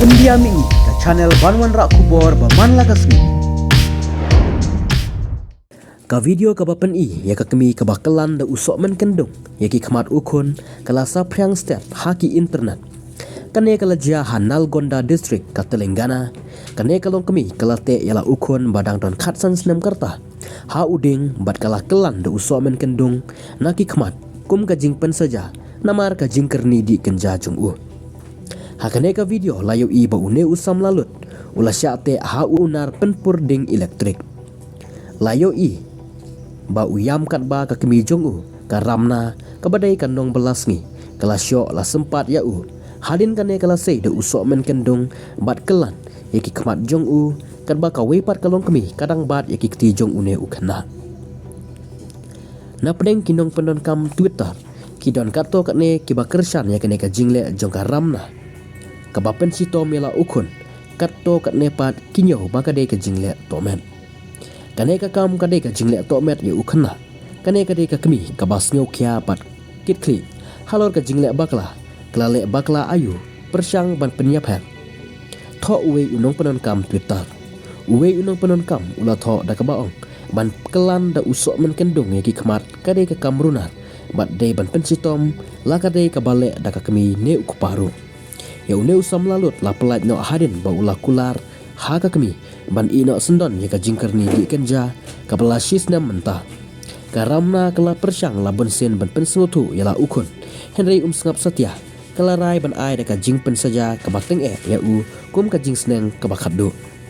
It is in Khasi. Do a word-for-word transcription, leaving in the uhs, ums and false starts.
India Mihngi, ka channel ban wanrah khubor ba man la ka sngi. Ka video kaba pyni ïa ka kmie kaba kyllan da u sohmen kyndung ïa ki khmat u khun ka la saphriang stet ha ki internet. Kane ka la jia ha Nalgonda District ka Telangana. Kane ka longkmie ka la teh ïa la u khun ba dang don khatsan snem ka rta ha u dieng bad ka la kyllan da u sohmen kyndung na ki khmat kum ka jingpynsaja namar ka jingkyrni dih kynja jong u. Ha kane ka video la ïohi ba une u samla lut u la shah teh ha u nar pynpur dieng elektrik. La ïohi ba u ïam katba ka kmie jong u ka Ramna kaba dei ka nongbylla sngi ka la shoh la sympat ïa u. Hadien kane ka la sei da u sohmen kyndung bad kyllan ïa ki khmat jong u katba kawei pat ka longkmie ka dang bat ïa ki kti jong une u khynnah. Na pdeng ki nongpyndonkam Twitter ki don katto katne kiba kyrshan ïa kane ka jingleh jong ka Ramna kaba pynshitom ïa la u khun. Katto katne pat ki ñiew ba ka dei ka jingleh tohmet. Kane ka kam ka dei ka jingleh tohmet ïa u khynnah. Kane ka dei ka kmie kaba sngewkhia bad kitkhlieh halor ka jingleh bakla. Ka la leh bakla aïu pyrshang ban pynïapher? Thoh uwei u nongpyndonkam Twitter. Uwei u nongpyndonkam u la thoh da kaba ong ban kyllan da u sohmen kyndung ïa ki khmat ka dei ka kam runar bad dei ban pynshitom, la ka dei kaba leh da ka kmie ne u kpa ruh. Ïa une u samla lut la pyllait noh hadien ba u la kular ha ka kmie ban ïeh noh syndon ïa ka jingkyrni dih kynja kaba la shisnem mynta. Ka Ramna ka la pyrshang la bunsien ban pynsngewthuh ïa la u khun, hynrei um sngap satia. Ka la rai ban ai da ka jingpynsaja kaba tyngeh ïa u kum ka jingsneng kaba khatduh.